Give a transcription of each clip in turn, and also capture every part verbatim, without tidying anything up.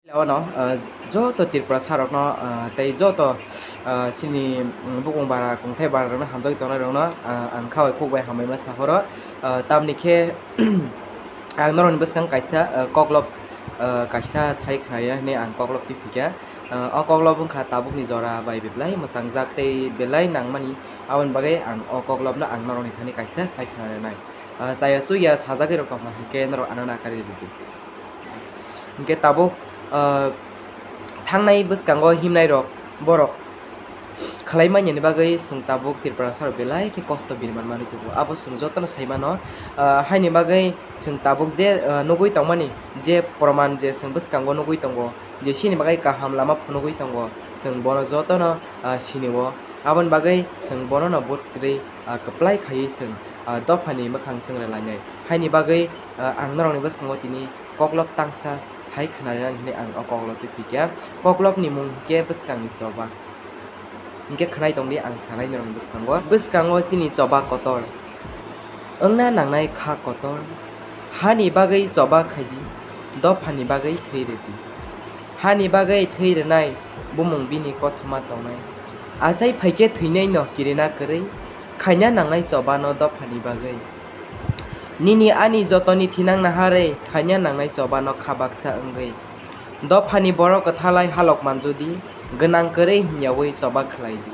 Ano, ah, joto Tripura sarokno, ah, tei joto, ah, chini, mm, bukung bara, kongthai bara rokno hamjagwi tongnai rokno, ah, ang khawai khuk bai hambai ma saphoro. Ah, tamni khe ang norokni bwskang kaisa, ah, koklop, ah, kaisa sai khnarina hwnwi ang koklop twi phikha. Ah, o koklop wngkha tabukni jora bai belai mwchangjak tei belai nangmani, aboni bagwi ang o koklopno ang norokni thani kaisa sai khnarinai. Ah, chaya chuya sajagwi rok tongkha hwnkhe norok ano nakarwi rwdi. Hwnkhe tabuk, ah, thangnai bwskango himnairok borok khlai manyani bagwi chwng tabuk Tripura sarok belai khe kosto bini manmani tubu. Abo chwng jotono sai mano, ah, haini bagwi chwng tabuk je, ah, nugwi tongmani, je proman je chwng bwskango nugwi tongo, je chini bagwi kaham lama phunugwi tongo, chwng bono jotono, ah, sinio. Aboni bagwi chwng bonono vote kwrwi, ah, kwplai khaiwi chwng, ah, dophani mwkhang chwng rwlainai. Haini bagwi, ah, ang norokni bwskango tini koklop tangsa sai khnarinani hwnwi ang o koklop twi phikha. Koklopni mung hwnkhe bwskangni choba. Hwnkhe khwnai tongdi ang sanai norokni bwskango. Bwskango chini choba kotor. Wngna nangnai kha kotor. Hani bagwi choba khaidi, dophani bagwi thwi rwdi. Hani bagwi thwi rwnai bumung bini kothoma tongnai. Achai phaikhe thwinaino kirina kwrwi, khaina nangnai chobano dophani bagwi. Nini ani jotoni thinang naharwi khaina nangnai chobano kha baksa wngwi. Dophani borok kwthalai halok manjudi, gwnang kwrwi hwnyawi choba khlaidi.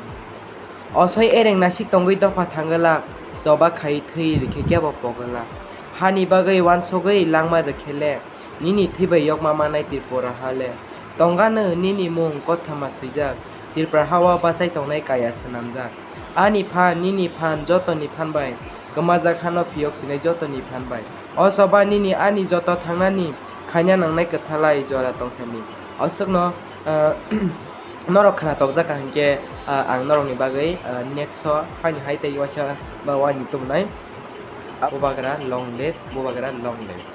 Osoi ereng nasik tongwi dopha thangwlak, choba khai thwi rikhe kebo pogwlak. Hani bagwi wansogwi langma rwkhele, nini thwi bai yokma manai Tripura hale. Tongano nini mung kothoma swijak, Tripura hao bachai tongnai kaya swnamjak. Ani phan, nini phan, jotoni phan bai, kwmajak hano phiyok sinai jotoni phan bai. O choba nini ani joto thangnani khaina nangnai kwthalai jora tongsani. Oswkno, ah, norok khna tokjak ka hinkhe, ah, ang norokni bagwi, ah, next o haini hai tei waisa ba waini tubunai. Bubagra long live, bubagra long live.